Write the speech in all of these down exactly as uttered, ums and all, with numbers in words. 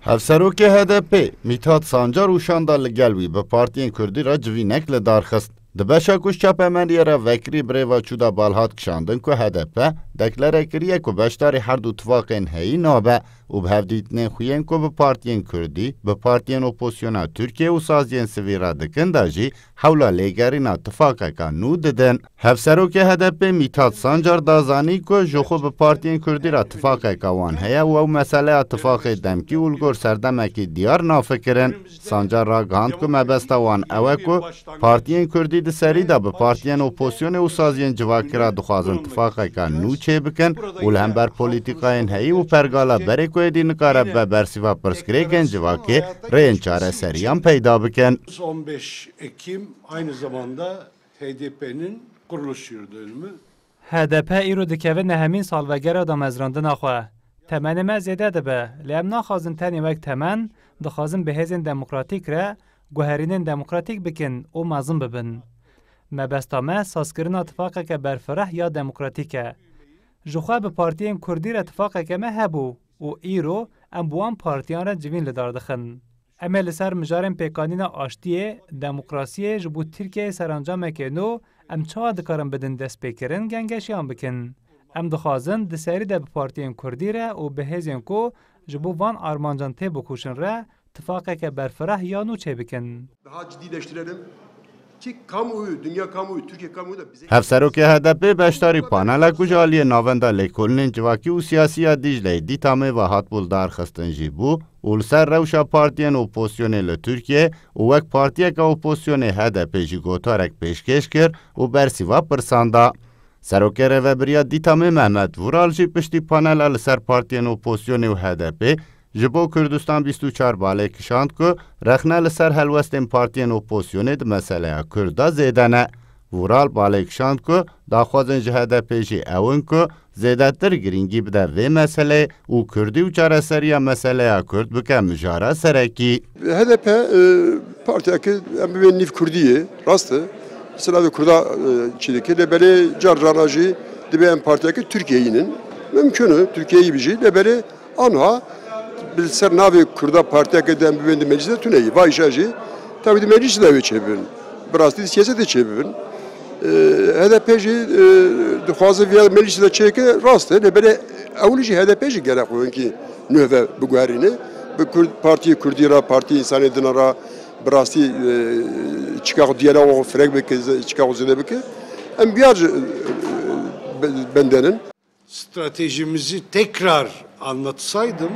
Hevserokê H D P Mîthat Sancar û şanda li gel wî bi partiyên Kurdî re civînek li dar xist. Di beşa ku ji çapemeniyê re vekirî birêva çû de bal hat kişandin ku H D P deklerekiriye ku beşdarî her du tifaqên heyî nabe û bi hevdîtinên xwe yên ku bi partiyên Kurdî, bi partiyên opozisyona Tirkiye û saziyên sivîl re dikin de jî hewla lêgerîna tifaqeka nû didin. Hevserokê H D P Mîthat Sancar da zanî ku ji xwe bi partiyên Kurdî re tifaqeka wan heye û ew meseleya tifaqê demkî û li gor serdemekî diyar nafikirin. Sancar ragihand ku mebesta wan ew e ku partiyên Kurdî di serî de bi partiyên opozisyonê û saziyên civakî re dixwazin tifaqeka nû çêbikin û li hember polîtîkayên heyî û pergala berê ku êdî nikare bibe bersîva pirsgirêkên civakê rêyên çareseriyan peyda bikin. on beş Ekim aynı zamanda H D P'nin kuruluş yıl dönümü. H D P îro dikeve nehemîn salvegera damezrandina xwe. Temenê me zêde dibe, lê em naxwazin tenê wek temen, dixwazin bi hêzên demokratîk re guherînên demokratîk bikin û mezin bibin. Mebesta me sazkirina tifaqeke berfireh ya demokratîk e. Ji xwe bi partiyên Kurdî re tifaqeke me hebû û îro em bi wan partiyan re civîn li dar dixin. Em ê li ser mijarên pêkanîna aştiyê, demokrasiyê ji bo Tirkiyeyê serencameke nû em çawa dikarin bidin destpêkirin gengeşiyan bikin. Em dixwazin di serî de bi partiyên Kurdî re û bi hêzên ku ji bo van armancan têbikoşin re tifaqeke berfireh ya nû çêbikin. Daha ciddileştirelim ki kamuoyu, dünya kamuoyu, Türkiye kamuoyu da bize Hevserokê H D P beşdarî panelek ku ji aliyê Navenda Lêkolînên Civakî û Siyasî ya Dîcleyê Dîtamê ve hatbû lidarxistin jî bû û li ser rewşa partiyên opozisyonê li Tirkiyeyê û wek partiyeke opozisyonê H D P jî gotarek pêşkêş kir û bersîva pirsan da. Serokê Rêvebiriya Dîtamê Mehmet Vural jî piştî panela li ser partiyên opozisyonê û H D P ji bo Kurdistan bîst û çar balê kişand ku rexne li ser helwestên partiyên opozisyonê di meseleya Kurd de zêde ne. Vural balê kişand ku daxwazên ji H D P jî ew in ku zêdetir girîngî bide vê meseleyê û Kurdî û çareseriya meseleya Kurd bike mijara serekî. H D P, e, partiyeke em bibên nîv Kurdî ye, rast e. Silavê Kurda, e, çî dike, lê belê car carna jî dibê em partiyeke Tirkiyeyî nin. Mimkun e, Tirkiyeyî bijî, lê belê anha bi ser navê Kurda partiyeke dem bibên di meclîsê de tune ye. Va îşa jî tevî di meclîsê de wê çêbibin. Bi rastî di siyasetê çêbibin. E, H D P jî, e, dixwaze viya meclîsê de çêke rast e. Lê belê ewil jî H D P jî gerek xwe wekî nuh ve biguherîne. Bi Kurd, partiyê Kurdî re, partiyê însanê din re bi rastî, e, çika xwe diyaloga xwe firek bike, çika xwe zêde bike. Em biyar jî, e, be-, bendenin. Stratejimizi tekrar anlatsaydım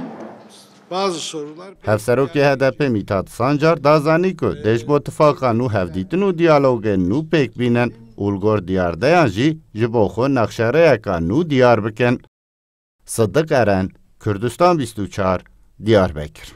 bazı sorular Hevserokê H D P Mîthat Sancar da zanî ku dê ji bo tifaqa nû hevdîtin û diyalogên nû pêk bînin û li gor diyardeyan jî ji bo xwe nexşerêyeka nû diyar bikin. Sidik Eren, Kurdistan bîst û çar, Diyarbekir.